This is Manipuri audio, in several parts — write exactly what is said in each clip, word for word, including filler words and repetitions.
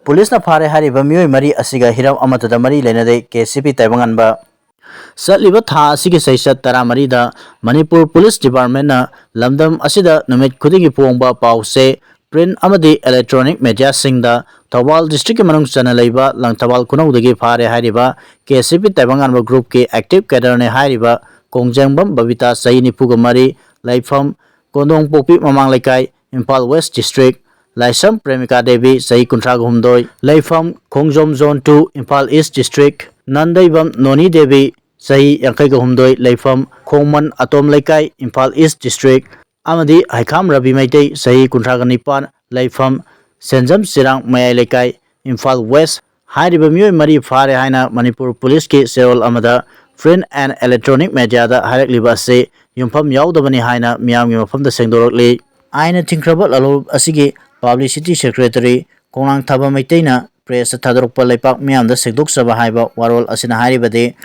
ꯄꯨꯂꯤꯁꯅ ꯐꯥꯔꯦ ꯍꯥꯏꯔꯤꯕ ꯃꯤꯑꯣꯏ ꯃꯔꯤ ꯑꯁꯤꯒ ꯍꯤꯔꯝ ꯑꯃꯠꯇꯗ ꯃꯔꯤ ꯂꯩꯅꯗꯦ ꯀꯦ ꯁꯤ ꯄꯤ ꯇꯥꯏꯕꯪꯉꯥꯟꯕ꯫ ꯆꯠꯂꯤꯕ ꯊꯥ ꯑꯁꯤꯒꯤ ꯆꯩꯆꯠ ꯇꯔꯥꯃꯔꯤꯗ ꯃꯅꯤꯄꯨꯔ ꯄꯨꯂꯤꯁ ꯗꯤꯄꯥꯔꯠꯃꯦꯟꯅ ꯂꯝꯗꯝ ꯑꯁꯤꯗ ꯅꯨꯃꯤꯠ ꯈꯨꯗꯤꯡꯒꯤ ꯐꯣꯡꯕ ꯄꯥꯎꯁꯦ ꯄ꯭ꯔꯤꯟ ꯑꯃꯗꯤ ꯏꯂꯦꯛꯇ꯭ꯔꯣꯅꯤꯛ ꯃꯦꯗꯤꯌꯥꯁꯤꯡꯗ ꯊꯧꯕꯥꯜ ꯗꯤꯁꯇ꯭ꯔꯤꯛꯀꯤ ꯃꯅꯨꯡ ꯆꯟꯅ ꯂꯩꯕ ꯂꯪꯊꯕꯥꯜ ꯈꯨꯅꯧꯗꯒꯤ ꯐꯥꯔꯦ ꯍꯥꯏꯔꯤꯕ ꯀꯦ ꯁꯤ ꯄꯤ ꯇꯥꯏꯕꯪꯉꯥꯟꯕ ꯒ꯭ꯔꯨꯞꯀꯤ ꯑꯦꯛꯇꯤꯚ ꯀꯦꯗꯔꯅꯤ ꯍꯥꯏꯔꯤꯕ ꯀꯣꯡꯖꯦꯡꯕꯝ ꯕꯕꯤꯇꯥ, ꯆꯍꯤ ꯅꯤꯐꯨꯒ ꯃꯔꯤ, ꯂꯩꯐꯝ ꯀꯣꯟꯗꯣꯡꯄꯣꯛꯄꯤ ꯃꯃꯥꯡ ꯂꯩꯀꯥꯏ, ꯏꯝꯐꯥꯜ ꯋꯦꯁ ꯗꯤꯁꯇ꯭ꯔꯤꯛ, ꯂꯥꯏꯁ꯭ꯔꯝ ꯄ꯭ꯔꯦꯃꯤꯀꯥ ꯗꯦꯕꯤ, ꯆꯍꯤ ꯀꯨꯟꯊ꯭ꯔꯥꯒ ꯍꯨꯝꯗꯣꯏ, ꯂꯩꯐꯝ ꯈꯣꯡꯖꯣꯝ ꯖꯣꯟ ꯇꯨ, ꯏꯝꯐꯥꯜ ꯏꯁ ꯗꯤꯁꯇ꯭ꯔꯤꯛ, ꯅꯟꯗꯩꯕꯝ ꯅꯣꯅꯤ ꯗꯦꯕꯤ, ꯆꯍꯤ ꯌꯥꯡꯈꯩꯒ ꯍꯨꯝꯗꯣꯏ, ꯂꯩꯐꯝ ꯈꯣꯡꯃꯟ ꯑꯇꯣꯝ ꯂꯩꯀꯥꯏ, ꯏꯝꯐꯥꯜ ꯏꯁ ꯗꯤꯁꯇ꯭ꯔꯤꯛ, ꯑꯃꯗꯤ ꯍꯩꯈꯥꯝ ꯔꯕꯤ ꯃꯩꯇꯩ, ꯆꯍꯤ ꯀꯨꯟꯊ꯭ꯔꯥꯒ ꯅꯤꯄꯥꯟ, ꯂꯩꯐꯝ ꯁꯦꯟꯖꯝ ꯆꯤꯔꯥꯡ ꯃꯌꯥꯏ ꯂꯩꯀꯥꯏ, ꯏꯝꯐꯥꯜ ꯋꯦꯁ꯫ ꯍꯥꯏꯔꯤꯕ ꯃꯤꯑꯣꯏ ꯃꯔꯤ ꯐꯥꯔꯦ ꯍꯥꯏꯅ ꯃꯅꯤꯄꯨꯔ ꯄꯨꯂꯤꯁꯀꯤ ꯆꯦꯔꯣꯜ ꯑꯃꯗ Print and Electronic Mediaꯗ ꯍꯥꯏꯔꯛꯂꯤꯕ ꯑꯁꯤ ꯌꯨꯝꯐꯝ ꯌꯥꯎꯗꯕꯅꯤ ꯍꯥꯏꯅ ꯃꯤꯌꯥꯝꯒꯤ ꯃꯐꯝꯗ ꯁꯦꯡꯗꯣꯔꯛꯂꯤ꯫ ꯑꯥꯏꯟꯅ ꯊꯤꯡꯈ꯭ꯔꯕ ꯂꯥꯂꯣꯡ ꯑꯁꯤꯒꯤ ꯄꯕ꯭ꯂꯤꯁꯤꯇꯤ ꯁꯦꯀ꯭ꯔꯦꯇꯔꯤ ꯈꯣꯡꯅꯥꯡ ꯊꯥꯕ ꯃꯩꯇꯩꯅ ꯄ꯭ꯔꯦꯁꯇ ꯊꯥꯗꯣꯔꯛꯄ ꯂꯩꯄꯥꯛ ꯃꯤꯌꯥꯝꯗ ꯁꯦꯡꯗꯣꯛꯆꯕ ꯍꯥꯏꯕ ꯋꯥꯔꯣꯜ ꯑꯁꯤꯅ ꯍꯥꯏꯔꯤꯕꯗꯤ,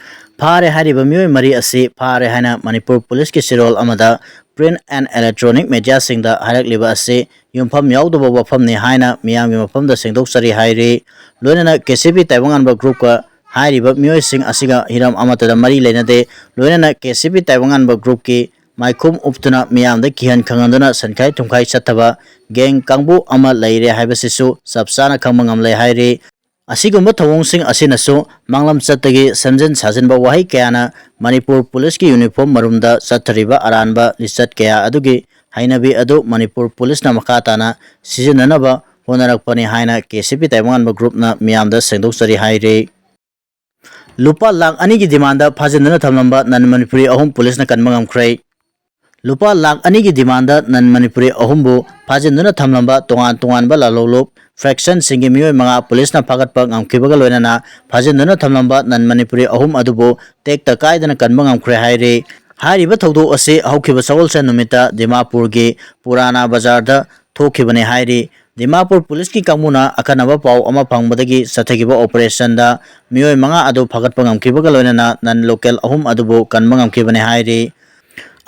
ꯐꯥꯔꯦ ꯍꯥꯏꯔꯤꯕ ꯃꯤꯑꯣꯏ ꯃꯔꯤ ꯑꯁꯤ ꯐꯥꯔꯦ ꯍꯥꯏꯅ ꯃꯅꯤꯄꯨꯔ ꯄꯨꯂꯤꯁꯀꯤ ꯆꯦꯔꯣꯜ ꯑꯃꯗ Print and Electronic Mediaꯁꯤꯡꯗ ꯍꯥꯏꯔꯛꯂꯤꯕ ꯑꯁꯤ ꯌꯨꯝꯐꯝ ꯌꯥꯎꯗꯕ ꯋꯥꯐꯝꯅꯤ ꯍꯥꯏꯅ ꯃꯤꯌꯥꯝꯒꯤ ꯃꯐꯝꯗ ꯁꯦꯡꯗꯣꯛꯆꯔꯤ ꯍꯥꯏꯔꯤ꯫ ꯂꯣꯏꯅꯅ ꯀꯦ ꯁꯤ ꯄꯤ ꯇꯥꯏꯕꯪꯉꯥꯟꯕ ꯒ꯭ꯔꯨꯞꯀ ꯍꯥꯏꯔꯤꯕ ꯃꯤꯑꯣꯏꯁꯤꯡ ꯑꯁꯤꯒ ꯍꯤꯔꯝ ꯑꯃꯠꯇꯗ ꯃꯔꯤ ꯂꯩꯅꯗꯦ꯫ ꯂꯣꯏꯅꯅ ꯀꯦ ꯁꯤ ꯄꯤ ꯇꯥꯏꯕꯪꯉꯥꯟꯕ ꯒ꯭ꯔꯨꯞꯀꯤ ꯃꯥꯏꯈꯨꯝ ꯎꯞꯇꯨꯅ ꯃꯤꯌꯥꯝꯗ ꯀꯤꯍꯟ ꯈꯪꯍꯟꯗꯨꯅ ꯁꯟꯈꯥꯏ ꯊꯨꯝꯈꯥꯏ ꯆꯠꯊꯕ ꯒꯦꯡ ꯀꯥꯡꯕꯨ ꯑꯃ ꯂꯩꯔꯦ ꯍꯥꯏꯕꯁꯤꯁꯨ ꯆꯞ ꯆꯥꯅ ꯈꯪꯕ ꯉꯝꯂꯦ ꯍꯥꯏꯔꯤ꯫ ꯑꯁꯤꯒꯨꯝꯕ ꯊꯧꯑꯣꯡꯁꯤꯡ ꯑꯁꯤꯅꯁꯨ ꯃꯥꯡꯂꯝꯆꯠꯇꯒꯤ ꯁꯦꯝꯖꯤꯟ ꯁꯥꯖꯤꯟꯕ ꯋꯥꯍꯩ ꯀꯌꯥꯅ ꯃꯅꯤꯄꯨꯔ ꯄꯨꯂꯤꯁꯀꯤ ꯌꯨꯅꯤꯐꯣꯔꯝ ꯃꯔꯨꯝꯗ ꯆꯠꯊꯔꯤꯕ ꯑꯔꯥꯟꯕ ꯂꯤꯆꯠ ꯀꯌꯥ ꯑꯗꯨꯒꯤ ꯍꯩꯅꯕꯤ ꯑꯗꯨ ꯃꯅꯤꯄꯨꯔ ꯄꯨꯂꯤꯁꯅ ꯃꯈꯥ ꯇꯥꯅ ꯁꯤꯖꯤꯟꯅꯅꯕ ꯍꯣꯠꯅꯔꯛꯄꯅꯤ ꯍꯥꯏꯅ ꯀꯦ ꯁꯤ ꯄꯤ ꯇꯥꯏꯕꯪꯉꯥꯟꯕ ꯒ꯭ꯔꯨꯞꯅ ꯃꯤꯌꯥꯝꯗ ꯁꯦꯡꯗꯣꯛꯆꯔꯤ ꯍꯥꯏꯔꯤ꯫ ꯂꯨꯄꯥ ꯂꯥꯈ ꯑꯅꯤꯒꯤ ꯗꯤꯃꯥꯟꯗ ꯐꯥꯖꯤꯟꯗꯨꯅ ꯊꯝꯂꯝꯕ ꯅꯟ ꯃꯅꯤꯄꯨꯔꯤ ꯑꯍꯨꯝ ꯄꯨꯂꯤꯁꯅ ꯀꯟꯕ ꯉꯝꯈ꯭ꯔꯦ꯫ ꯂꯨꯄꯥ ꯂꯥꯈ ꯑꯅꯤꯒꯤ ꯗꯤꯃꯥꯟꯗ ꯅꯟ ꯃꯅꯤꯄꯨꯔꯤ ꯑꯍꯨꯝꯕꯨ ꯐꯥꯖꯤꯟꯗꯨꯅ ꯊꯝꯂꯝꯕ ꯇꯣꯉꯥꯟ ꯇꯣꯉꯥꯟꯕ ꯂꯥꯂꯣꯡꯂꯨꯞ ꯐ꯭ꯔꯦꯛꯁꯟꯁꯤꯡꯒꯤ ꯃꯤꯑꯣꯏ ꯃꯉꯥ ꯄꯨꯂꯤꯁꯅ ꯐꯥꯒꯠꯄ ꯉꯝꯈꯤꯕꯒ ꯂꯣꯏꯅꯅ ꯐꯥꯖꯤꯟꯗꯨꯅ ꯊꯝꯂꯝꯕ ꯅꯟ ꯃꯅꯤꯄꯨꯔꯤ ꯑꯍꯨꯝ ꯑꯗꯨꯕꯨ ꯇꯦꯛꯇ ꯀꯥꯏꯗꯅ ꯀꯟꯕ ꯉꯝꯈ꯭ꯔꯦ ꯍꯥꯏꯔꯤ꯫ ꯍꯥꯏꯔꯤꯕ ꯊꯧꯗꯣꯛ ꯑꯁꯤ ꯍꯧꯈꯤꯕ ꯁꯒꯣꯜꯁꯦꯟ ꯅꯨꯃꯤꯠꯇ ꯗꯤꯃꯥꯄꯨꯔꯒꯤ ꯄꯨꯔꯥꯅꯥ ꯕꯖꯥꯔꯗ ꯊꯣꯛꯈꯤꯕꯅꯤ ꯍꯥꯏꯔꯤ꯫ ꯗꯤꯃꯥꯄꯨꯔ ꯄꯨꯂꯤꯁꯀꯤ ꯀꯥꯡꯕꯨꯅ ꯑꯀꯟꯅꯕ ꯄꯥꯎ ꯑꯃ ꯐꯪꯕꯗꯒꯤ ꯆꯠꯊꯈꯤꯕ ꯑꯣꯄꯔꯦꯁꯟꯗ ꯃꯤꯑꯣꯏ ꯃꯉꯥ ꯑꯗꯨ ꯐꯥꯒꯠꯄ ꯉꯝꯈꯤꯕꯒ ꯂꯣꯏꯅꯅ ꯅꯟ ꯂꯣꯀꯦꯜ ꯑꯍꯨꯝ ꯑꯗꯨꯕꯨ ꯀꯟꯕ ꯉꯝꯈꯤꯕꯅꯤ ꯍꯥꯏꯔꯤ꯫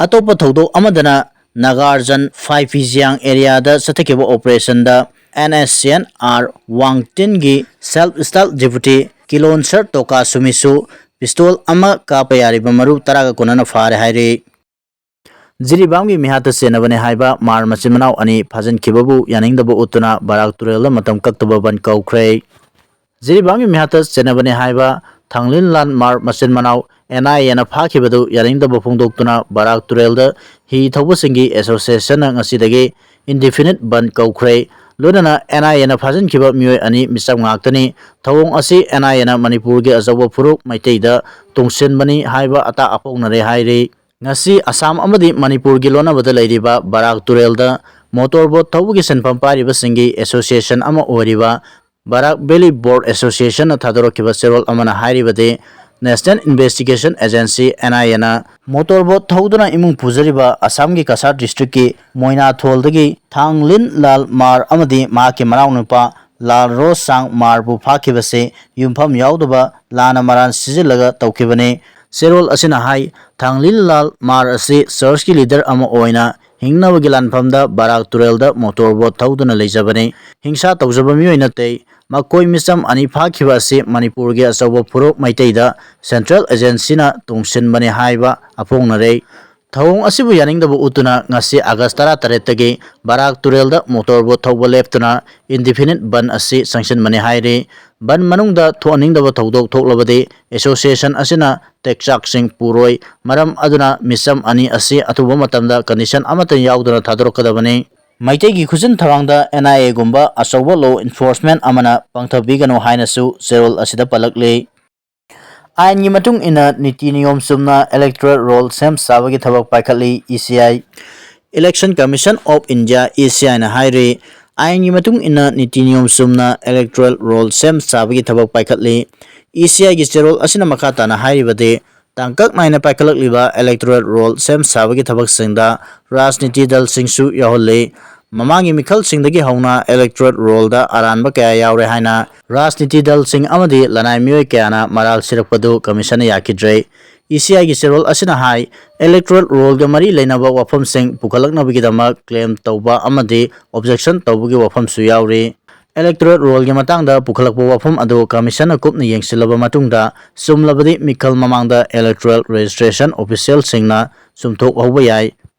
ꯑꯇꯣꯞꯄ ꯊꯧꯗꯣꯛ ꯑꯃꯗꯅ ꯅꯥꯒꯥꯔꯖꯟ ꯐꯥꯏ ꯐꯤꯖꯤꯌꯥꯡ ꯑꯦꯔꯤꯌꯥꯗ ꯆꯠꯊꯈꯤꯕ ꯑꯣꯄꯔꯦꯁꯟꯗ ꯑꯦꯟ ꯑꯦꯁ ꯑꯦꯟ ꯑꯥꯔ ꯋꯥꯡꯇꯤꯟꯒꯤ self style deputy ꯀꯤꯂꯣꯟꯁꯔ ꯇꯣꯀꯥ ꯁꯨꯃꯤꯁꯨ pistol ꯑꯃ ꯀꯥꯞꯄ ꯌꯥꯔꯤꯕ ꯃꯔꯨ ꯇꯔꯥꯒ ꯀꯣꯟꯅꯅ ꯐꯥꯔꯦ ꯍꯥꯏꯔꯤ꯫ ꯖꯤꯔꯤꯕꯥꯝꯒꯤ ꯃꯤꯍꯥꯠꯇ ꯆꯦꯟꯅꯕꯅꯦ ꯍꯥꯏꯕ ꯃꯥꯔ ꯃꯆꯤꯟ ꯃꯅꯥꯎ ꯑꯅꯤ ꯐꯥꯖꯤꯟꯈꯤꯕꯕꯨ ꯌꯥꯅꯤꯡꯗꯕ ꯎꯠꯇꯨꯅ ꯕꯔꯥꯛ ꯇꯨꯔꯦꯜꯗ ꯃꯇꯝ ꯀꯛꯇꯕ ꯕꯟ ꯀꯧꯈ꯭ꯔꯦ꯫ ꯖꯤꯔꯤꯕꯥꯝꯒꯤ ꯃꯤꯍꯥꯠꯇ ꯆꯦꯟꯅꯕꯅꯦ ꯍꯥꯏꯕ ꯊꯥꯡꯂꯤꯟꯂꯥꯜ ꯃꯥꯔ ꯃꯆꯤꯟ ꯃꯅꯥꯎ ꯑꯦꯟ ꯑꯥꯏ ꯑꯦꯅ ꯐꯥꯈꯤꯕꯗꯨ ꯌꯥꯅꯤꯡꯗꯕ ꯐꯣꯡꯗꯣꯛꯇꯨꯅ ꯕꯔꯥꯛ ꯇꯨꯔꯦꯜꯗ ꯍꯤ ꯊꯧꯕꯁꯤꯡꯒꯤ association ꯅ ꯉꯁꯤꯗꯒꯤ indefinite ꯕꯟ ꯀꯧꯈ꯭ꯔꯦ꯫ ꯂꯣꯏꯅꯅ ꯑꯦꯟ ꯑꯥꯏ ꯑꯦꯅ ꯐꯥꯖꯤꯟꯈꯤꯕ ꯃꯤꯑꯣꯏ ꯑꯅꯤ ꯃꯤꯆꯝ ꯉꯥꯛꯇꯅꯤ꯫ ꯊꯧꯑꯣꯡ ꯑꯁꯤ ꯑꯦꯟ ꯑꯥꯏ ꯑꯦꯅ ꯃꯅꯤꯄꯨꯔꯒꯤ ꯑꯆꯧꯕ ꯐꯨꯔꯨꯞ ꯃꯩꯇꯩꯗ ꯇꯨꯡꯁꯤꯟꯕꯅꯤ ꯍꯥꯏꯕ ꯑꯇꯥꯛ ꯑꯐꯣꯡꯅꯔꯦ ꯍꯥꯏꯔꯤ꯫ ꯉꯁꯤ ꯑꯁꯥꯝ ꯑꯃꯗꯤ ꯃꯅꯤꯄꯨꯔꯒꯤ ꯂꯣꯟꯅꯕꯗ ꯂꯩꯔꯤꯕ ꯕꯔꯥꯛ ꯇꯨꯔꯦꯜꯗ ꯃꯣꯇꯣꯔ ꯕꯣꯠ ꯊꯧꯕꯒꯤ ꯁꯤꯟꯐꯝ ꯄꯥꯏꯔꯤꯕꯁꯤꯡꯒꯤ association ꯑꯃ ꯑꯣꯏꯔꯤꯕ ꯕꯔꯥꯛ Valley Board Association ꯅ ꯊꯥꯗꯣꯔꯛꯈꯤꯕ ꯆꯦꯔꯣꯜ ꯑꯃꯅ ꯍꯥꯏꯔꯤꯕꯗꯤ, National Investigation Agency, N I A ꯅ ꯃꯣꯇꯣꯔ ꯕꯣꯠ ꯊꯧꯗꯨꯅ ꯏꯃꯨꯡ ꯄꯨꯖꯔꯤꯕ ꯑꯁꯥꯝꯒꯤ ꯀꯁꯥꯔ district ꯀꯤ ꯃꯣꯏꯅꯥꯊꯣꯜꯗꯒꯤ ꯊꯥꯡꯂꯤꯟ ꯂꯥꯜ ꯃꯥꯔ ꯑꯃꯗꯤ ꯃꯍꯥꯛꯀꯤ ꯃꯅꯥꯎꯅꯨꯄꯥ ꯂꯥꯜ ꯔꯣꯁ ꯆꯥꯡ ꯃꯥꯔꯕꯨ ꯐꯥꯈꯤꯕꯁꯤ ꯌꯨꯝꯐꯝ ꯌꯥꯎꯗꯕ ꯂꯥꯟꯅ ꯃꯔꯥꯟ ꯁꯤꯖꯤꯜꯂꯒ ꯇꯧꯈꯤꯕꯅꯤ꯫ ꯆꯦꯔꯣꯜ ꯑꯁꯤꯅ ꯍꯥꯏ, ꯊꯥꯡꯂꯤꯟ ꯂꯥꯜ ꯃꯥꯔ ꯑꯁꯤ church ꯀꯤ leader ꯑꯃ ꯑꯣꯏꯅ ꯍꯤꯡꯅꯕꯒꯤ ꯂꯥꯟꯐꯝꯗ ꯕꯔꯥꯛ ꯇꯨꯔꯦꯜꯗ ꯃꯣꯇꯣꯔ ꯕꯣꯠ ꯊꯧꯗꯨꯅ ꯂꯩꯖꯕꯅꯤ꯫ ꯍꯤꯡꯁꯥ ꯇꯧꯖꯕ ꯃꯤꯑꯣꯏ ꯅꯠꯇꯦ꯫ ꯃꯈꯣꯏ ꯃꯤꯆꯝ ꯑꯅꯤ ꯐꯥꯈꯤꯕ ꯑꯁꯤ ꯃꯅꯤꯄꯨꯔꯒꯤ ꯑꯆꯧꯕ ꯐꯨꯔꯨꯞ ꯃꯩꯇꯩꯗ central agency ꯅ ꯇꯣꯡꯁꯤꯟꯕꯅꯤ ꯍꯥꯏꯕ ꯑꯐꯣꯡꯅꯔꯦ꯫ ꯊꯧꯑꯣꯡ ꯑꯁꯤꯕꯨ ꯌꯥꯅꯤꯡꯗꯕ ꯎꯠꯇꯨꯅ ꯉꯁꯤ ꯑꯥꯒꯁ ꯇꯔꯥꯇꯔꯦꯠꯇꯒꯤ ꯕꯔꯥꯛ ꯇꯨꯔꯦꯜꯗ ꯃꯣꯇꯣꯔ ꯕꯣꯠ ꯊꯧꯕ ꯂꯦꯞꯇꯨꯅ indefinite ꯕꯟ ꯑꯁꯤ ꯆꯪꯁꯤꯟꯕꯅꯤ ꯍꯥꯏꯔꯤ꯫ ꯕꯟ ꯃꯅꯨꯡꯗ ꯊꯣꯛꯍꯟꯅꯤꯡꯗꯕ ꯊꯧꯗꯣꯛ ꯊꯣꯛꯂꯕꯗꯤ association ꯑꯁꯤꯅ ꯇꯦꯛꯆꯥꯛꯁꯤꯡ ꯄꯨꯔꯣꯏ꯫ ꯃꯔꯝ ꯑꯗꯨꯅ ꯃꯤꯆꯝ ꯑꯅꯤ ꯑꯁꯤ ꯑꯊꯨꯕ ꯃꯇꯝꯗ condition ꯑꯃꯠꯇ ꯌꯥꯎꯗꯅ ꯊꯥꯗꯣꯔꯛꯀꯗꯕꯅꯤ꯫ ꯃꯩꯇꯩꯒꯤ ꯈꯨꯖꯤꯟ ꯊꯔꯥꯡꯗ N I A ꯒꯨꯝꯕ ꯑꯆꯧꯕ law enforcement ꯑꯃꯅ ꯄꯥꯡꯊꯕꯤꯒꯅꯨ ꯍꯥꯏꯅꯁꯨ ꯆꯦꯔꯣꯜ ꯑꯁꯤꯗ ꯄꯜꯂꯛꯂꯤ꯫ ꯑꯥꯏꯟꯒꯤ ꯃꯇꯨꯡ ꯏꯟꯅ ꯅꯤꯇꯤ ꯅꯤꯌꯣꯝ ꯆꯨꯝꯅ electoral roll ꯁꯦꯝ ꯁꯥꯕꯒꯤ ꯊꯕꯛ ꯄꯥꯏꯈꯠꯂꯤ, E C I꯫ Election Commission of India, E C I ꯅ ꯍꯥꯏꯔꯤ, ꯑꯥꯏꯟꯒꯤ ꯃꯇꯨꯡ ꯏꯟꯅ ꯅꯤꯇꯤ ꯅꯤꯌꯣꯝ ꯆꯨꯝꯅ electoral roll ꯁꯦꯝ ꯁꯥꯕꯒꯤ ꯊꯕꯛ ꯄꯥꯏꯈꯠꯂꯤ꯫ E C I ꯒꯤ ꯆꯦꯔꯣꯜ ꯑꯁꯤꯅ ꯃꯈꯥ ꯇꯥꯅ ꯍꯥꯏꯔꯤꯕꯗꯤ, ꯇꯥꯡꯀꯛ ꯅꯥꯏꯅ ꯄꯥꯏꯈꯠꯂꯛꯂꯤꯕ electoral roll ꯁꯦꯝ ꯁꯥꯕꯒꯤ ꯊꯕꯛꯁꯤꯡꯗ ꯔꯥꯖꯅꯤꯇꯤ ꯗꯜꯁꯤꯡꯁꯨ ꯌꯥꯎꯍꯜꯂꯤ꯫ ꯃꯃꯥꯡꯒꯤ ꯃꯤꯈꯜꯁꯤꯡꯗꯒꯤ ꯍꯧꯅ electoral roll ꯗ ꯑꯔꯥꯟꯕ ꯀꯌꯥ ꯌꯥꯎꯔꯦ ꯍꯥꯏꯅ ꯔꯥꯖꯅꯤꯇꯤ ꯗꯜꯁꯤꯡ ꯑꯃꯗꯤ ꯂꯅꯥꯏ ꯃꯤꯑꯣꯏ ꯀꯌꯥꯅ ꯃꯔꯥꯜ ꯁꯤꯔꯛꯄꯗꯨ commission ꯅ ꯌꯥꯈꯤꯗ꯭ꯔꯦ꯫ ꯏ ꯁꯤ ꯑꯥꯏꯒꯤ ꯆꯦꯔꯣꯜ ꯑꯁꯤꯅ ꯍꯥꯏ, electoral rollꯒ ꯃꯔꯤ ꯂꯩꯅꯕ ꯋꯥꯐꯝꯁꯤꯡ ꯄꯨꯈꯠꯂꯛꯅꯕꯒꯤꯗꯃꯛ claim ꯇꯧꯕ ꯑꯃꯗꯤ objection ꯇꯧꯕꯒꯤ ꯋꯥꯐꯝꯁꯨ ꯌꯥꯎꯔꯤ꯫ Electoral rollꯒꯤ ꯃꯇꯥꯡꯗ ꯄꯨꯈꯠꯂꯛꯄ ꯋꯥꯐꯝ ꯑꯗꯨ commissionꯅ ꯀꯨꯞꯅ ꯌꯦꯡꯁꯤꯜꯂꯕ ꯃꯇꯨꯡꯗ, ꯆꯨꯝꯂꯕꯗꯤ ꯃꯤꯈꯜ ꯃꯃꯥꯡꯗ electoral registrationꯅ officialꯁꯤꯡꯅ ꯆꯨꯝꯊꯣꯛꯍꯧꯕ ꯌꯥꯏ꯫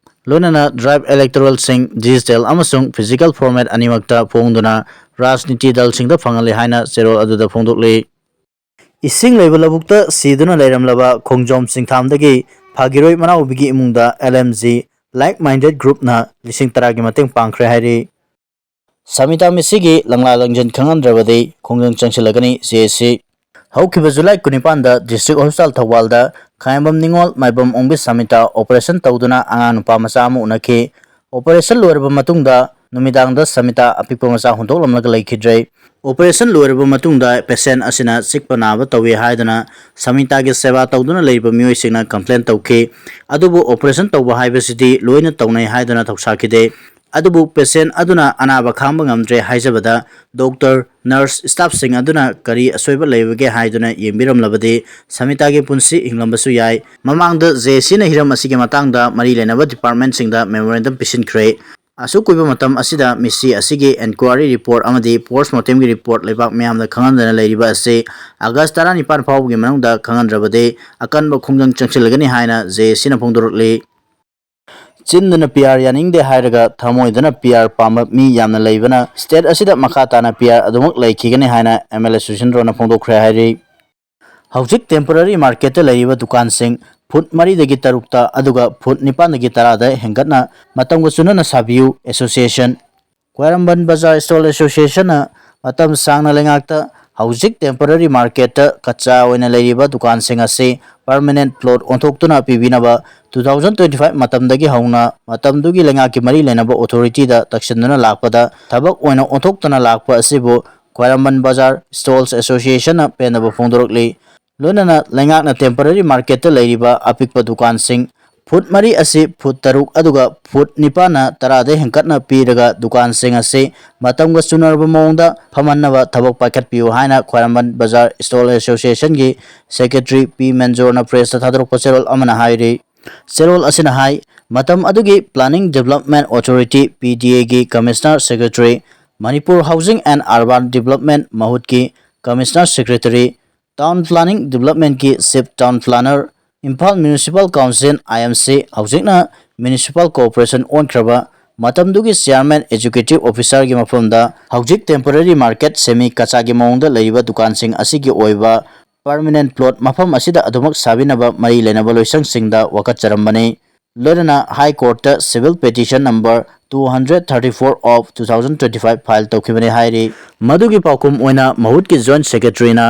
ꯂꯣꯏꯅꯅ drift electoralꯁꯤꯡ digital ꯑꯃꯁꯨꯡ physical format ꯑꯅꯤꯃꯛꯇ ꯐꯣꯡꯗꯨꯅ ꯔꯥꯖꯅꯤꯇꯤ ꯗꯜꯁꯤꯡꯗ ꯐꯪꯍꯜꯂꯤ ꯍꯥꯏꯅ ꯆꯦꯔꯣꯜ ꯑꯗꯨꯗ ꯐꯣꯡꯗꯣꯛꯂꯤ꯫ ꯏꯁꯤꯡ ꯂꯩꯕ ꯂꯧꯕꯨꯛꯇ ꯁꯤꯗꯨꯅ ꯂꯩꯔꯝꯂꯕ ꯈꯣꯡꯖꯣꯝ ꯆꯤꯡꯊꯥꯝꯗꯒꯤ ꯐꯥꯒꯤꯔꯣꯏ ꯃꯅꯥꯎꯕꯤꯒꯤ ꯏꯃꯨꯡꯗ L M G like minded groupꯅ ꯂꯤꯁꯤꯡ ꯇꯔꯥꯒꯤ ꯃꯇꯦꯡ ꯄꯥꯡꯈ꯭ꯔꯦ ꯍꯥꯏꯔꯤ꯫ ꯁꯃꯤꯇꯥ ꯃꯤꯁꯤꯒꯤ ꯂꯪꯂꯥ ꯂꯪꯖꯟ ꯈꯪꯍꯟꯗ꯭ꯔꯕꯗꯤ ꯈꯣꯡꯖꯪ ꯆꯪꯁꯤꯜꯂꯒꯅꯤ, J A C꯫ ꯍꯧꯈꯤꯕ July ꯀꯨꯟꯅꯤꯄꯥꯟꯗ District Hospital ꯊꯧꯕꯥꯜꯗ ꯈꯥꯉꯦꯝꯕꯝ ꯅꯤꯉꯣꯜ ꯃꯥꯏꯕꯝ ꯑꯣꯡꯕꯤ ꯁꯃꯤꯇꯥ operation ꯇꯧꯗꯨꯅ ꯑꯉꯥꯡ ꯅꯨꯄꯥ ꯃꯆꯥ ꯑꯃ ꯎꯅꯈꯤ꯫ Operation ꯂꯣꯏꯔꯕ ꯃꯇꯨꯡꯗ ꯅꯨꯃꯤꯗꯥꯡꯗ ꯁꯃꯤꯇꯥ ꯑꯄꯤꯛꯄ ꯃꯆꯥ ꯍꯨꯟꯗꯣꯛꯂꯝꯂꯒ ꯂꯩꯈꯤꯗ꯭ꯔꯦ꯫ Operation ꯂꯣꯏꯔꯕ ꯃꯇꯨꯡꯗ patient ꯑꯁꯤꯅ ꯆꯤꯛꯄ ꯅꯥꯕ ꯇꯧꯏ ꯍꯥꯏꯗꯨꯅ ꯁꯃꯤꯇꯥꯒꯤ ꯁꯦꯕꯥ ꯇꯧꯗꯨꯅ ꯂꯩꯔꯤꯕ ꯃꯤꯑꯣꯏꯁꯤꯡꯅ complain ꯇꯧꯈꯤ꯫ ꯑꯗꯨꯕꯨ operation ꯇꯧꯕ ꯍꯥꯏꯕꯁꯤꯗꯤ ꯂꯣꯏꯅ ꯇꯧꯅꯩ ꯍꯥꯏꯗꯨꯅ ꯊꯧꯁꯥꯈꯤꯗꯦ꯫ ꯑꯗꯨꯕꯨ patient ꯑꯗꯨꯅ ꯑꯅꯥꯕ ꯈꯥꯡꯕ ꯉꯝꯗ꯭ꯔꯦ ꯍꯥꯏꯖꯕꯗ doctor, nurse, staffꯁꯤꯡ ꯑꯗꯨꯅ ꯀꯔꯤ ꯑꯁꯣꯏꯕ ꯂꯩꯕꯒꯦ ꯍꯥꯏꯗꯨꯅ ꯌꯦꯡꯕꯤꯔꯝꯂꯕꯗꯤ ꯁꯃꯤꯇꯥꯒꯤ ꯄꯨꯟꯁꯤ ꯍꯤꯡꯂꯝꯕꯁꯨ ꯌꯥꯏ꯫ ꯃꯃꯥꯡꯗ J A Cꯅ ꯍꯤꯔꯝ ꯑꯁꯤꯒꯤ ꯃꯇꯥꯡꯗ ꯃꯔꯤ ꯂꯩꯅꯕ departmentꯁꯤꯡꯗ memorandum ꯄꯤꯁꯤꯟꯈ꯭ꯔꯦ꯫ ꯑꯁꯨꯛ ꯀꯨꯏꯕ ꯃꯇꯝ ꯑꯁꯤꯗ ꯃꯤꯁꯤ ꯑꯁꯤꯒꯤ inquiry report ꯑꯃꯗꯤ post mortemꯒꯤ report ꯂꯩꯕꯥꯛ ꯃꯤꯌꯥꯝꯗ ꯈꯪꯍꯟꯗꯅ ꯂꯩꯔꯤꯕ ꯑꯁꯤ August ꯇꯔꯥꯅꯤꯄꯥꯟ ꯐꯥꯎꯕꯒꯤ ꯃꯅꯨꯡꯗ ꯈꯪꯍꯟꯗ꯭ꯔꯕꯗꯤ ꯑꯀꯟꯕ ꯈꯣꯡꯖꯪ ꯆꯪꯁꯤꯜꯂꯒꯅꯤ ꯍꯥꯏꯅ J A Cꯅ ꯐꯣꯡꯗꯣꯔꯛꯂꯤ꯫ ꯆꯤꯟꯗꯅ P R ꯌꯥꯅꯤꯡꯗꯦ ꯍꯥꯏꯔꯒ ꯊꯃꯣꯏꯗꯅ P R ꯄꯥꯝꯕ ꯃꯤ ꯌꯥꯝꯅ ꯂꯩꯕꯅ state ꯑꯁꯤꯗ ꯃꯈꯥ ꯇꯥꯅ P R ꯑꯗꯨꯃꯛ ꯂꯩꯈꯤꯒꯅꯤ ꯍꯥꯏꯅ M L A ꯁꯨꯁꯤꯟꯗ꯭ꯔꯣꯅ ꯐꯣꯡꯗꯣꯛꯈ꯭ꯔꯦ ꯍꯥꯏꯔꯤ꯫ ꯍꯧꯖꯤꯛ temporary marketꯇ ꯂꯩꯔꯤꯕ ꯗꯨꯀꯥꯟꯁꯤꯡ foot ꯃꯔꯤꯗꯒꯤ ꯇꯔꯨꯛꯇ ꯑꯗꯨꯒ foot ꯅꯤꯄꯥꯟꯗꯒꯤ ꯇꯔꯥꯗ ꯍꯦꯟꯒꯠꯅ ꯃꯇꯝꯒ ꯆꯨꯅꯅ ꯁꯥꯕꯤꯌꯨ, Association꯫ ꯈ꯭ꯋꯥꯏꯔꯝꯕꯟ ꯕꯖꯥꯔ Stall Associationꯅ ꯃꯇꯝ ꯁꯥꯡꯅ ꯂꯩꯉꯥꯛꯇ ꯍꯧꯖꯤꯛ temporary marketꯇ ꯀꯆꯥ ꯑꯣꯏꯅ ꯂꯩꯔꯤꯕ ꯗꯨꯀꯥꯟꯁꯤꯡ ꯑꯁꯤ permanent plot ꯑꯣꯟꯊꯣꯛꯇꯨꯅ ꯄꯤꯕꯤꯅꯕ two thousand twenty five ꯃꯇꯝꯗꯒꯤ ꯍꯧꯅ ꯃꯇꯝꯗꯨꯒꯤ ꯂꯩꯉꯥꯛꯀꯤ ꯃꯔꯤ ꯂꯩꯅꯕ authorityꯗ ꯇꯛꯁꯤꯟꯗꯨꯅ ꯂꯥꯛꯄꯗ ꯊꯕꯛ ꯑꯣꯏꯅ ꯑꯣꯟꯊꯣꯛꯇꯅ ꯂꯥꯛꯄ ꯑꯁꯤꯕꯨ ꯈ꯭ꯋꯥꯏꯔꯝꯕꯟ ꯕꯖꯥꯔ Stalls Associationꯅ ꯄꯦꯟꯗꯕ ꯐꯣꯡꯗꯣꯔꯛꯂꯤ꯫ ꯂꯣꯏꯅꯅ ꯂꯩꯉꯥꯛꯅ temporary marketꯇ ꯂꯩꯔꯤꯕ ꯑꯄꯤꯛꯄ ꯗꯨꯀꯥꯟꯁꯤꯡ ꯐꯨꯠ ꯃꯔꯤ ꯑꯁꯤ ꯐꯨꯠ ꯇꯔꯨꯛ ꯑꯗꯨꯒ ꯐꯨꯠ ꯅꯤꯄꯥꯟꯅ ꯇꯔꯥꯗ ꯍꯦꯟꯒꯠꯅ ꯄꯤꯔꯒ ꯗꯨꯀꯥꯟꯁꯤꯡ ꯑꯁꯤ ꯃꯇꯝꯒ ꯆꯨꯅꯔꯕ ꯃꯑꯣꯡꯗ ꯐꯝꯍꯟꯅꯕ ꯊꯕꯛ ꯄꯥꯏꯈꯠꯄꯤꯌꯨ ꯍꯥꯏꯅ ꯈ꯭ꯋꯥꯏꯔꯝꯕꯟ ꯕꯖꯥꯔ ꯁ꯭ꯇꯣꯜ ꯑꯦꯁꯣꯁꯤꯌꯦꯁꯟꯒꯤ ꯁꯦꯀ꯭ꯔꯦꯇꯔꯤ ꯄꯤ ꯃꯦꯟꯖꯣꯔꯅ ꯄ꯭ꯔꯦꯁꯇ ꯊꯥꯗꯣꯔꯛꯄ ꯆꯦꯔꯣꯜ ꯑꯃꯅ ꯍꯥꯏꯔꯤ꯫ ꯆꯦꯔꯣꯜ ꯑꯁꯤꯅ ꯍꯥꯏ, ꯃꯇꯝ ꯑꯗꯨꯒꯤ Planning Development Authority, P D ꯑꯦꯒꯤ commissioner secretary, Manipur Housing and Urban Development ꯃꯍꯨꯠꯀꯤ ꯀꯃꯤꯁꯅꯔ ꯁꯦꯀ꯭ꯔꯦꯇꯔꯤ, Town Planning Developmentꯀꯤ chief town planner, Imphal municipal council, I M C, ꯍꯧꯖꯤꯛꯅ ꯃ꯭ꯌꯨꯅꯤꯁꯤꯄꯥꯜ ꯀꯣꯔꯄꯣꯔꯦꯁꯟ ꯑꯣꯟꯈ꯭ꯔꯕ, ꯃꯇꯝꯗꯨꯒꯤ ꯆꯤꯌꯥꯔꯃꯦꯟ ꯑꯦꯛꯖꯤꯀ꯭ꯌꯨꯇꯤꯚ ꯑꯣꯐꯤꯁꯔꯒꯤ ꯃꯐꯝꯗ ꯍꯧꯖꯤꯛ ꯇꯦꯝꯄꯣꯔꯦꯔꯤ ꯃꯥꯔꯀꯦꯠ ꯁꯦꯃꯤ ꯀꯆꯥꯒꯤ ꯃꯑꯣꯡꯗ ꯂꯩꯔꯤꯕ ꯗꯨꯀꯥꯟꯁꯤꯡ ꯑꯁꯤꯒꯤ ꯑꯣꯏꯕ ꯄꯔꯃꯤꯅꯦꯟ ꯄ꯭ꯂꯣꯠ ꯃꯐꯝ ꯑꯁꯤꯗ ꯑꯗꯨꯃꯛ ꯁꯥꯕꯤꯅꯕ ꯃꯔꯤ ꯂꯩꯅꯕ ꯂꯣꯏꯁꯪꯁꯤꯡꯗ ꯋꯥꯀꯠꯆꯔꯝꯕꯅꯤ꯫ ꯂꯣꯏꯅꯅ ꯍꯥꯏ ꯀꯣꯔꯠꯇ civil petition number two hundred thirty four of two thousand twenty five file ꯇꯧꯈꯤꯕꯅꯤ ꯍꯥꯏꯔꯤ꯫ ꯃꯗꯨꯒꯤ ꯄꯥꯎꯈꯨꯝ ꯑꯣꯏꯅ ꯃꯍꯨꯠꯀꯤ ꯖꯣꯏꯟꯠ ꯁꯦꯀ꯭ꯔꯦꯇꯔꯤꯅ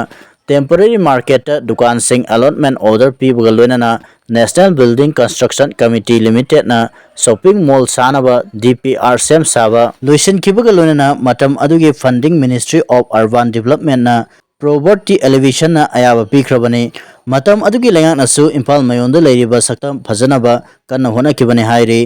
ꯇꯦꯝꯄꯣꯔꯦꯔꯤ ꯃꯥꯔꯀꯦꯠꯇ ꯗꯨꯀꯥꯟꯁꯤꯡ ꯑꯦꯂꯣꯠꯃꯦꯟ ꯑꯣꯔꯗꯔ ꯄꯤꯕꯒ ꯂꯣꯏꯅꯅ ꯅꯦꯁꯅꯦꯜ ꯕꯤꯜꯗꯤꯡ ꯀꯟꯁꯇ꯭ꯔꯛꯁꯟ ꯀꯃꯤꯇꯤ ꯂꯤꯃꯤꯇꯦꯠꯅ ꯁꯣꯞꯄꯤꯡ ꯃꯣꯜ ꯁꯥꯅꯕ ꯗꯤ ꯄꯤ ꯑꯥꯔ ꯁꯦꯝ ꯁꯥꯕ ꯂꯣꯏꯁꯤꯟꯈꯤꯕꯒ ꯂꯣꯏꯅꯅ ꯃꯇꯝ ꯑꯗꯨꯒꯤ funding ministry of urban ꯗꯤꯕꯂꯞꯃꯦꯟꯠꯅ poverty ꯑꯦꯂꯤꯚꯦꯁꯟꯅ ꯑꯌꯥꯕ ꯄꯤꯈ꯭ꯔꯕꯅꯤ꯫ ꯃꯇꯝ ꯑꯗꯨꯒꯤ ꯂꯩꯉꯥꯛꯅꯁꯨ ꯏꯝꯐꯥꯜ ꯃꯌꯣꯟꯗ ꯂꯩꯔꯤꯕ ꯁꯛꯇꯝ ꯐꯖꯅꯕ ꯀꯟꯅ ꯍꯣꯠꯅꯈꯤꯕꯅꯤ ꯍꯥꯏꯔꯤ꯫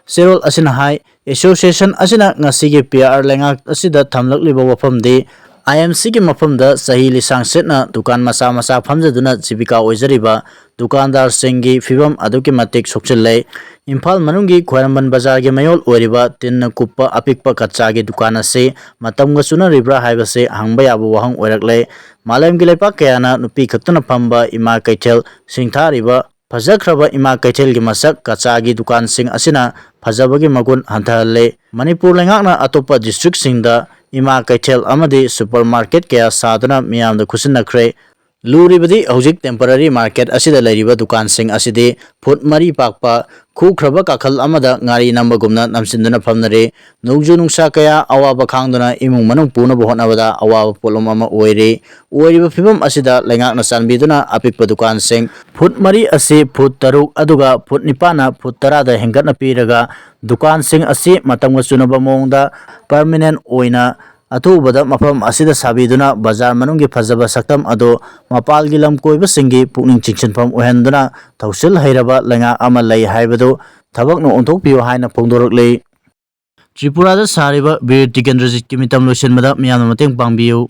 ꯆꯦꯔꯣꯜ ꯑꯁꯤꯅ ꯍꯥꯏ, ꯑꯦꯁꯣꯁꯤꯌꯦꯁꯟ ꯑꯁꯤꯅ ꯉꯁꯤꯒꯤ ꯄꯤ ꯑꯥꯔ ꯂꯩꯉꯥꯛ ꯑꯁꯤꯗ ꯊꯝꯂꯛꯂꯤꯕ ꯋꯥꯐꯝꯗꯤ, ꯑꯥꯏ ꯑꯦꯝ ꯁꯤꯒꯤ ꯃꯐꯝꯗ ꯆꯍꯤ ꯂꯤꯁꯥꯡ ꯁꯤꯠꯅ ꯗꯨꯀꯥꯟ ꯃꯆꯥ ꯃꯆꯥ ꯐꯝꯖꯗꯨꯅ ꯖꯤꯕꯤꯀꯥ ꯑꯣꯏꯖꯔꯤꯕ ꯗꯨꯀꯥꯟꯗꯥꯔꯁꯤꯡꯒꯤ ꯐꯤꯕꯝ ꯑꯗꯨꯛꯀꯤ ꯃꯇꯤꯛ ꯁꯣꯛꯆꯤꯜꯂꯦ꯫ ꯏꯝꯐꯥꯜ ꯃꯅꯨꯡꯒꯤ ꯈ꯭ꯋꯥꯏꯔꯝꯕꯟ ꯕꯖꯥꯔꯒꯤ ꯃꯌꯣꯜ ꯑꯣꯏꯔꯤꯕ ꯇꯤꯟꯅ ꯀꯨꯞꯄ ꯑꯄꯤꯛꯄ ꯀꯆꯥꯒꯤ ꯗꯨꯀꯥꯟ ꯑꯁꯤ ꯃꯇꯝꯒ ꯆꯨꯅꯔꯤꯕ꯭ꯔꯥ ꯍꯥꯏꯕꯁꯤ ꯍꯪꯕ ꯌꯥꯕ ꯋꯥꯍꯪ ꯑꯣꯏꯔꯛꯂꯦ꯫ ꯃꯥꯂꯦꯝꯒꯤ ꯂꯩꯄꯥꯛ ꯀꯌꯥꯅ ꯅꯨꯄꯤ ꯈꯛꯇꯅ ꯐꯝꯕ ꯏꯃꯥ ꯀꯩꯊꯦꯜ ꯁꯤꯡꯊꯥꯔꯤꯕ ꯐꯖꯈ꯭ꯔꯕ ꯏꯃꯥ ꯀꯩꯊꯦꯜꯒꯤ ꯃꯁꯛ ꯀꯆꯥꯒꯤ ꯗꯨꯀꯥꯟꯁꯤꯡ ꯑꯁꯤꯅ ꯐꯖꯕꯒꯤ ꯃꯒꯨꯟ ꯍꯟꯊꯍꯜꯂꯦ꯫ ꯃꯅꯤꯄꯨꯔ ꯂꯩꯉꯥꯛꯅ ꯑꯇꯣꯞꯄ ꯗꯤꯁꯇ꯭ꯔꯤꯛꯁꯤꯡꯗ ꯏꯃꯥ ꯀꯩꯊꯦꯜ ꯑꯃꯗꯤ ꯁꯨꯄꯔ ꯃꯥꯔꯀꯦꯠ ꯀꯌꯥ ꯁꯥꯗꯨꯅ ꯃꯤꯌꯥꯝꯗ ꯈꯨꯠꯁꯤꯟꯅꯈ꯭ꯔꯦ꯫ ꯂꯨꯔꯤꯕꯗꯤ ꯍꯧꯖꯤꯛ ꯇꯦꯝꯄꯔꯔꯤ ꯃꯥꯔꯀꯦꯠ ꯑꯁꯤꯗ ꯂꯩꯔꯤꯕ ꯗꯨꯀꯥꯟꯁꯤꯡ ꯑꯁꯤꯗꯤ ꯐꯨꯠ ꯃꯔꯤ ꯄꯥꯛꯄ ꯈꯨꯈ꯭ꯔꯕ ꯀꯥꯈꯜ ꯑꯃꯗ ꯉꯥꯔꯤ ꯅꯝꯕꯒꯨꯝꯅ ꯅꯝꯁꯤꯟꯗꯨꯅ ꯐꯝꯅꯔꯤ꯫ ꯅꯣꯡꯖꯨ ꯅꯨꯡꯁꯥ ꯀꯌꯥ ꯑꯋꯥꯕ ꯈꯥꯡꯗꯨꯅ ꯏꯃꯨꯡ ꯃꯅꯨꯡ ꯄꯨꯅꯕ ꯍꯣꯠꯅꯕꯗ ꯑꯋꯥꯕ ꯄꯣꯠꯂꯨꯝ ꯑꯃ ꯑꯣꯏꯔꯤ꯫ ꯑꯣꯏꯔꯤꯕ ꯐꯤꯕꯝ ꯑꯁꯤꯗ ꯂꯩꯉꯥꯛꯅ ꯆꯥꯟꯕꯤꯗꯨꯅ ꯑꯄꯤꯛꯄ ꯗꯨꯀꯥꯟꯁꯤꯡ ꯐꯨꯠ ꯃꯔꯤ ꯑꯁꯤ ꯐꯨꯠ ꯇꯔꯨꯛ ꯑꯗꯨꯒ ꯐꯨꯠ ꯅꯤꯄꯥꯟꯅ ꯐꯨꯠ ꯇꯔꯥꯗ ꯍꯦꯟꯒꯠꯅ ꯄꯤꯔꯒ ꯗꯨꯀꯥꯟꯁꯤꯡ ꯑꯁꯤ ꯃꯇꯝꯒ ꯆꯨꯅꯕ ꯃꯑꯣꯡꯗ ꯄꯔꯃꯤꯅꯦꯟ ꯑꯣꯏꯅ ꯑꯊꯨꯕꯗ ꯃꯐꯝ ꯑꯁꯤꯗ ꯁꯥꯕꯤꯗꯨꯅ ꯕꯖꯥꯔ ꯃꯅꯨꯡꯒꯤ ꯐꯖꯕ ꯁꯛꯇꯝ ꯑꯗꯨ ꯃꯄꯥꯜꯒꯤ ꯂꯝ ꯀꯣꯏꯕꯁꯤꯡꯒꯤ ꯄꯨꯛꯅꯤꯡ ꯆꯤꯡꯁꯤꯟꯐꯝ ꯑꯣꯏꯍꯟꯗꯨꯅ ꯊꯧꯁꯤꯜ ꯍꯩꯔꯕ ꯂꯩꯉꯥꯛ ꯑꯃ ꯂꯩ ꯍꯥꯏꯕꯗꯨ ꯊꯕꯛꯅ ꯑꯣꯟꯊꯣꯛꯄꯤꯌꯨ ꯍꯥꯏꯅ ꯐꯣꯡꯗꯣꯔꯛꯂꯤ꯫ ꯇ꯭ꯔꯤꯄꯨꯔꯥꯗ ꯁꯥꯔꯤꯕ ꯕꯤꯔ ꯇꯤꯀꯦꯟꯗ꯭ꯔꯖꯤꯠꯀꯤ ꯃꯤꯇꯝ ꯂꯣꯏꯁꯤꯟꯕꯗ ꯃꯤꯌꯥꯝꯅ ꯃꯇꯦꯡ ꯄꯥꯡꯕꯤꯌꯨ꯫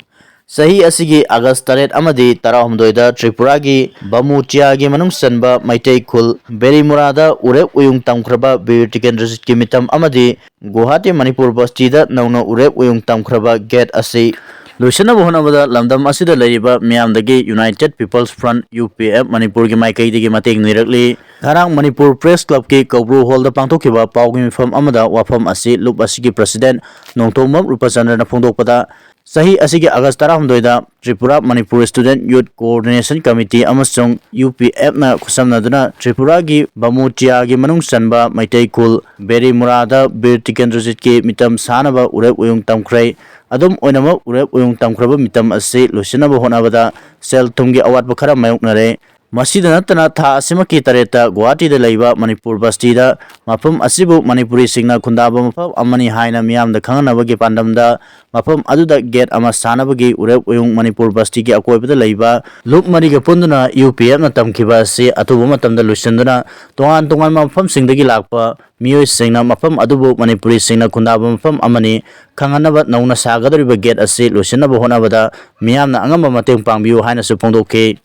ꯆꯍꯤ ꯑꯁꯤꯒꯤ ꯑꯥꯒꯁ ꯇꯔꯦꯠ ꯑꯃꯗꯤ ꯇꯔꯥꯍꯨꯝꯗꯣꯏꯗ ꯇ꯭ꯔꯤꯄꯨꯔꯥꯒꯤ ꯕꯃꯨꯆꯤꯌꯥꯒꯤ ꯃꯅꯨꯡ ꯆꯟꯕ ꯃꯩꯇꯩ ꯈꯨꯜ ꯕꯦꯔꯤꯃꯨꯔꯥꯗ ꯎꯔꯦꯞ ꯎꯌꯨꯡ ꯇꯝꯈ꯭ꯔꯕ ꯕꯤꯔ ꯇꯤꯀꯦꯟꯗ꯭ꯔꯖꯤꯠꯀꯤ ꯃꯤꯇꯝ ꯑꯃꯗꯤ ꯒꯨꯋꯥꯍꯥꯇꯤ ꯃꯅꯤꯄꯨꯔ ꯕꯁꯇꯤꯗ ꯅꯧꯅ ꯎꯔꯦꯞ ꯎꯌꯨꯡ ꯇꯝꯈ꯭ꯔꯕ ꯒꯦꯠ ꯑꯁꯤ ꯂꯣꯏꯁꯤꯟꯅꯕ ꯍꯣꯠꯅꯕꯗ ꯂꯝꯗꯝ ꯑꯁꯤꯗ ꯂꯩꯔꯤꯕ ꯃꯤꯌꯥꯝꯗꯒꯤ United People's Front, U P F, ꯃꯅꯤꯄꯨꯔꯒꯤ ꯃꯥꯏꯀꯩꯗꯒꯤ ꯃꯇꯦꯡ ꯅꯤꯔꯛꯂꯤ꯫ ꯉꯔꯥꯡ ꯃꯅꯤꯄꯨꯔ ꯄ꯭ꯔꯦꯁ ꯀ꯭ꯂꯕꯀꯤ ꯀꯧꯕ꯭ꯔꯨ ꯍꯣꯜꯗ ꯄꯥꯡꯊꯣꯛꯈꯤꯕ ꯄꯥꯎꯒꯤ ꯃꯤꯐꯝ ꯑꯃꯗ ꯋꯥꯐꯝ ꯑꯁꯤ ꯂꯨꯞ ꯑꯁꯤꯒꯤ ꯄ꯭ꯔꯁꯤꯗꯦꯟꯠ ꯅꯣꯡꯊꯣꯝꯕꯝ ꯔꯨꯄꯆꯟꯗ꯭ꯔꯅ ꯐꯣꯡꯗꯣꯛꯄꯗ, ꯆꯍꯤ ꯑꯁꯤꯒꯤ ꯑꯥꯒꯁ ꯇꯔꯥꯍꯨꯝꯗꯣꯏꯗ Tripura Manipur Student Youth Coordination Committee ꯑꯃꯁꯨꯡ U P F ꯅ ꯈꯨꯠꯁꯝꯅꯗꯨꯅ ꯇ꯭ꯔꯤꯄꯨꯔꯥꯒꯤ ꯕꯃꯨꯆꯤꯌꯥꯒꯤ ꯃꯅꯨꯡ ꯆꯟꯕ ꯃꯩꯇꯩ ꯈꯨꯜ ꯕꯦꯔꯤꯃꯨꯔꯥꯗ ꯕꯤꯔ ꯇꯤꯀꯦꯟꯗ꯭ꯔꯖꯤꯠꯀꯤ ꯃꯤꯇꯝ ꯁꯥꯅꯕ ꯎꯔꯦꯞ ꯎꯌꯨꯡ ꯇꯝꯈ꯭ꯔꯦ꯫ ꯑꯗꯨꯝ ꯑꯣꯏꯅꯃꯛ, ꯎꯔꯦꯞ ꯎꯌꯨꯡ ꯇꯝꯈ꯭ꯔꯕ ꯃꯤꯇꯝ ꯑꯁꯤ ꯂꯣꯏꯁꯤꯟꯅꯕ ꯍꯣꯠꯅꯕꯗ ꯁꯦꯜ ꯊꯨꯝꯒꯤ ꯑꯋꯥꯠꯄ ꯈꯔ ꯃꯥꯌꯣꯛꯅꯔꯦ꯫ ꯃꯁꯤꯗ ꯅꯠꯇꯅ, ꯊꯥ ꯑꯁꯤꯃꯛꯀꯤ ꯇꯔꯦꯠꯇ ꯒꯨꯋꯥꯍꯥꯇꯤꯗ ꯂꯩꯕ ꯃꯅꯤꯄꯨꯔ ꯕꯁꯇꯤꯗ ꯃꯐꯝ ꯑꯁꯤꯕꯨ ꯃꯅꯤꯄꯨꯔꯤꯁꯤꯡꯅ ꯈꯨꯟꯗꯥꯕ ꯃꯐꯝ ꯑꯃꯅꯤ ꯍꯥꯏꯅ ꯃꯤꯌꯥꯝꯗ ꯈꯪꯍꯟꯅꯕꯒꯤ ꯄꯥꯟꯗꯝꯗ ꯃꯐꯝ ꯑꯗꯨꯗ ꯒꯦꯠ ꯑꯃ ꯁꯥꯅꯕꯒꯤ ꯎꯔꯦꯞ ꯎꯌꯨꯡ ꯃꯅꯤꯄꯨꯔ ꯕꯁꯇꯤꯒꯤ ꯑꯀꯣꯏꯕꯗ ꯂꯩꯕ ꯂꯨꯞ ꯃꯔꯤꯒ ꯄꯨꯟꯗꯨꯅ U P F ꯅ ꯇꯝꯈꯤꯕ ꯑꯁꯤ ꯑꯊꯨꯕ ꯃꯇꯝꯗ ꯂꯣꯏꯁꯤꯟꯗꯨꯅ ꯇꯣꯉꯥꯟ ꯇꯣꯉꯥꯟꯕ ꯃꯐꯝꯁꯤꯡꯗꯒꯤ ꯂꯥꯛꯄ ꯃꯤꯑꯣꯏꯁꯤꯡꯅ ꯃꯐꯝ ꯑꯗꯨꯕꯨ ꯃꯅꯤꯄꯨꯔꯤꯁꯤꯡꯅ ꯈꯨꯟꯗꯥꯕ ꯃꯐꯝ ꯑꯃꯅꯤ ꯈꯪꯍꯟꯅꯕ ꯅꯧꯅ ꯁꯥꯒꯗꯧꯔꯤꯕ ꯒꯦꯠ ꯑꯁꯤ ꯂꯣꯏꯁꯤꯟꯅꯕ ꯍꯣꯠꯅꯕꯗ ꯃꯤꯌꯥꯝꯅ ꯑꯉꯝꯕ ꯃꯇꯦꯡ ꯄꯥꯡꯕꯤꯌꯨ ꯍꯥꯏꯅꯁꯨ ꯐꯣꯡꯗꯣꯛꯈꯤ꯫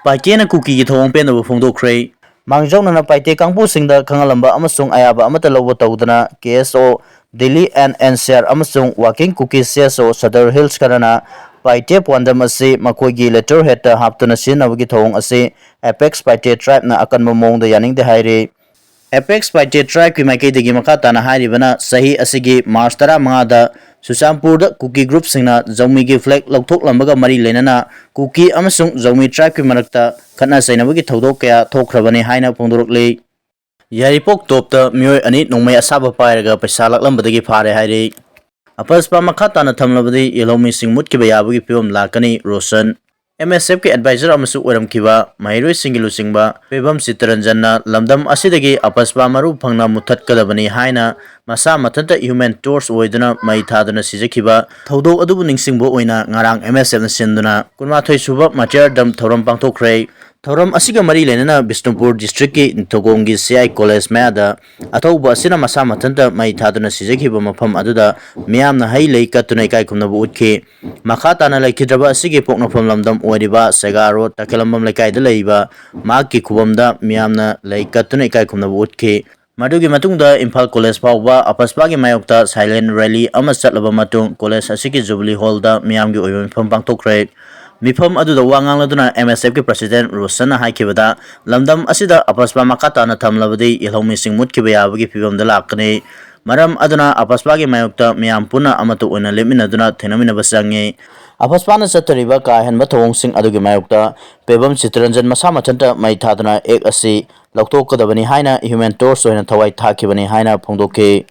ꯄꯥꯏꯇꯦꯅ ꯀꯨꯀꯤꯒꯤ ꯊꯧꯑꯣꯡ ꯄꯦꯟꯗꯕ ꯐꯣꯡꯗꯣꯛꯈ꯭ꯔꯦ꯫ ꯃꯥꯡꯖꯧꯅꯅ ꯄꯥꯏꯇꯦ ꯀꯥꯡꯕꯨꯁꯤꯡꯗ ꯈꯪꯍꯜꯂꯝꯕ ꯑꯃꯁꯨꯡ ꯑꯌꯥꯕ ꯑꯃꯠꯇ ꯂꯧꯕ ꯇꯧꯗꯅ K S O Delhi and N C R ꯑꯃꯁꯨꯡ Working Kuki C S O Sadar Hills ꯈꯔꯅ ꯄꯥꯏꯇꯦ ꯄꯥꯟꯗꯝ ꯑꯁꯤ ꯃꯈꯣꯏꯒꯤ letterhead ꯇ ꯍꯥꯞꯇꯨꯅ ꯁꯤꯖꯤꯟꯅꯕꯒꯤ ꯊꯧꯑꯣꯡ ꯑꯁꯤ Apex Paite Tribe ꯅ ꯑꯀꯟꯕ ꯃꯑꯣꯡꯗ ꯌꯥꯅꯤꯡꯗꯦ ꯍꯥꯏꯔꯤ꯫ Apex Paite Tribe ꯀꯤ ꯃꯥꯏꯀꯩꯗꯒꯤ ꯃꯈꯥ ꯇꯥꯅ ꯍꯥꯏꯔꯤꯕꯅ, ꯆꯍꯤ ꯑꯁꯤꯒꯤ ꯃꯥꯔꯆ ꯇꯔꯥꯃꯉꯥꯗ ꯆꯨꯔꯆꯥꯟꯄꯨꯔꯗ ꯀꯨꯀꯤ group ꯁꯤꯡꯅ ꯖꯧꯃꯤꯒꯤ flag ꯂꯧꯊꯣꯛꯂꯝꯕꯒ ꯃꯔꯤ ꯂꯩꯅꯅ ꯀꯨꯀꯤ ꯑꯃꯁꯨꯡ ꯖꯧꯃꯤ tribe ꯀꯤ ꯃꯔꯛꯇ ꯈꯠꯅ ꯆꯩꯅꯕꯒꯤ ꯊꯧꯗꯣꯛ ꯀꯌꯥ ꯊꯣꯛꯈ꯭ꯔꯕꯅꯤ ꯍꯥꯏꯅ ꯐꯣꯡꯗꯣꯔꯛꯂꯤ꯫ ꯌꯥꯏꯔꯤꯄꯣꯛ ꯇꯣꯞꯇ ꯃꯤꯑꯣꯏ ꯑꯅꯤ ꯅꯣꯡꯃꯩ ꯑꯁꯥꯕ ꯄꯥꯏꯔꯒ ꯄꯩꯁꯥ ꯂꯥꯛꯂꯝꯕꯗꯒꯤ ꯐꯥꯔꯦ ꯍꯥꯏꯔꯤ꯫ ꯑꯄꯁꯄꯥ ꯃꯈꯥ ꯇꯥꯅ ꯊꯝꯂꯕꯗꯤ ꯌꯦꯜꯍꯧꯃꯤꯁꯤꯡ ꯃꯨꯠꯈꯤꯕ ꯌꯥꯕꯒꯤ ꯐꯤꯕꯝ ꯂꯥꯛꯀꯅꯤ, ꯔꯣꯁꯟ꯫ ꯑꯦꯝ ꯑꯦꯁ ꯑꯦꯐꯀꯤ ꯑꯦꯗꯚꯥꯏꯖꯔ ꯑꯃꯁꯨ ꯑꯣꯏꯔꯝꯈꯤꯕ ꯃꯍꯩꯔꯣꯏꯁꯤꯡꯒꯤ ꯂꯨꯆꯤꯡꯕ ꯄꯦꯕꯝ ꯆꯤꯠꯇꯔꯟꯖꯟꯅ ꯂꯝꯗꯝ ꯑꯁꯤꯗꯒꯤ ꯑꯄꯁꯄꯥ ꯃꯔꯨ ꯐꯪꯅ ꯃꯨꯊꯠꯀꯗꯕꯅꯤ ꯍꯥꯏꯅ ꯃꯁꯥ ꯃꯊꯟꯇ ꯍ꯭ꯌꯨꯃꯦꯟ ꯇꯣꯔꯆ ꯑꯣꯏꯗꯨꯅ ꯃꯩ ꯊꯥꯗꯨꯅ ꯁꯤꯖꯈꯤꯕ ꯊꯧꯗꯣꯛ ꯑꯗꯨꯕꯨ ꯅꯤꯡꯁꯤꯡꯕ ꯑꯣꯏꯅ ꯉꯔꯥꯡ ꯑꯦꯝ ꯑꯦꯁ ꯑꯦꯐꯅ ꯁꯤꯟꯗꯨꯅ ꯀꯨꯟꯃꯥꯊꯣꯏ ꯁꯨꯕ ꯃꯥꯔꯇꯤꯌꯔꯗꯝ ꯊꯧꯔꯝ ꯄꯥꯡꯊꯣꯛꯈ꯭ꯔꯦ꯫ ꯊꯧꯔꯝ ꯑꯁꯤꯒ ꯃꯔꯤ ꯂꯩꯅꯅ ꯕꯤꯁꯅꯨꯄꯨꯔ ꯗꯤꯁꯇ꯭ꯔꯤꯛꯀꯤ ꯅꯤꯡꯊꯧꯈꯣꯡꯒꯤ ꯁꯤ ꯑꯥꯏ ꯀꯣꯂꯦꯖ ꯃꯌꯥꯗ ꯑꯊꯧꯕ ꯑꯁꯤꯅ ꯃꯁꯥ ꯃꯊꯟꯇ ꯃꯩ ꯊꯥꯗꯨꯅ ꯁꯤꯖꯈꯤꯕ ꯃꯐꯝ ꯑꯗꯨꯗ ꯃꯤꯌꯥꯝꯅ ꯍꯩ ꯂꯩ ꯀꯠꯇꯨꯅ ꯏꯀꯥꯏ ꯈꯨꯝꯅꯕ ꯎꯠꯈꯤ꯫ ꯃꯈꯥ ꯇꯥꯅ ꯂꯩꯈꯤꯗ꯭ꯔꯕ ꯑꯁꯤꯒꯤ ꯄꯣꯛꯅꯐꯝ ꯂꯝꯗꯝ ꯑꯣꯏꯔꯤꯕ ꯁꯦꯒꯥ ꯔꯣꯗ ꯇꯈꯦꯂꯝꯕꯝ ꯂꯩꯀꯥꯏꯗ ꯂꯩꯕ ꯃꯍꯥꯛꯀꯤ ꯈꯨꯕꯝꯗ ꯃꯤꯌꯥꯝꯅ ꯂꯩ ꯀꯠꯇꯨꯅ ꯏꯀꯥꯏ ꯈꯨꯝꯅꯕ ꯎꯠꯈꯤ꯫ ꯃꯗꯨꯒꯤ ꯃꯇꯨꯡꯗ ꯏꯝꯐꯥꯜ ꯀꯣꯂꯦꯖ ꯐꯥꯎꯕ ꯑꯄꯁꯄꯥꯒꯤ ꯃꯥꯌꯣꯛꯇ ꯁꯥꯏꯂꯦꯟ ꯔꯦꯂꯤ ꯑꯃ ꯆꯠꯂꯕ ꯃꯇꯨꯡ ꯀꯣꯂꯦꯖ ꯑꯁꯤꯒꯤ ꯖꯨꯕꯤꯂꯤ ꯍꯣꯜꯗ ꯃꯤꯌꯥꯝꯒꯤ ꯑꯣꯏꯕ ꯃꯤꯐꯝ ꯄꯥꯡꯊꯣꯛꯈ꯭ꯔꯦ꯫ ꯃꯤꯐꯝ ꯑꯗꯨꯗ ꯋꯥ ꯉꯥꯡꯂꯗꯨꯅ ꯑꯦꯝ ꯑꯦꯁ ꯑꯦꯐꯀꯤ ꯄ꯭ꯔꯁꯤꯗꯦꯟꯠ ꯔꯣꯁꯟꯅ ꯍꯥꯏꯈꯤꯕꯗ, ꯂꯝꯗꯝ ꯑꯁꯤꯗ ꯑꯄꯁꯄꯥ ꯃꯈꯥ ꯇꯥꯅ ꯊꯝꯂꯕꯗꯤ ꯌꯦꯜꯍꯧꯃꯤꯁꯤꯡ ꯃꯨꯠꯈꯤꯕ ꯌꯥꯕꯒꯤ ꯐꯤꯕꯝꯗ ꯂꯥꯛꯀꯅꯤ꯫ ꯃꯔꯝ ꯑꯗꯨꯅ ꯑꯄꯁꯄꯥꯒꯤ ꯃꯥꯌꯣꯛꯇ ꯃꯤꯌꯥꯝ ꯄꯨꯟꯅ ꯑꯃꯠꯇ ꯑꯣꯏꯅ ꯂꯦꯞꯃꯤꯟꯅꯗꯨꯅ ꯊꯦꯡꯅꯃꯤꯟꯅꯕ ꯆꯪꯉꯤ꯫ ꯑꯄꯁꯄꯥꯅ ꯆꯠꯇꯧꯔꯤꯕ ꯀꯥ ꯍꯦꯟꯕ ꯊꯧꯑꯣꯡꯁꯤꯡ ꯑꯗꯨꯒꯤ ꯃꯥꯌꯣꯛꯇ ꯄꯦꯕꯝ ꯆꯤꯠꯇꯔꯟꯖꯟ ꯃꯁꯥ ꯃꯊꯟꯇ ꯃꯩ ꯊꯥꯗꯨꯅ ꯑꯦꯛ ꯑꯁꯤ ꯂꯧꯊꯣꯛꯀꯗꯕꯅꯤ ꯍꯥꯏꯅ ꯍ꯭ꯌꯨꯃꯦꯟ ꯇꯣꯔꯆ ꯑꯣꯏꯅ ꯊꯋꯥꯏ ꯊꯥꯈꯤꯕꯅꯤ ꯍꯥꯏꯅ ꯐꯣꯡꯗꯣꯛꯈꯤ꯫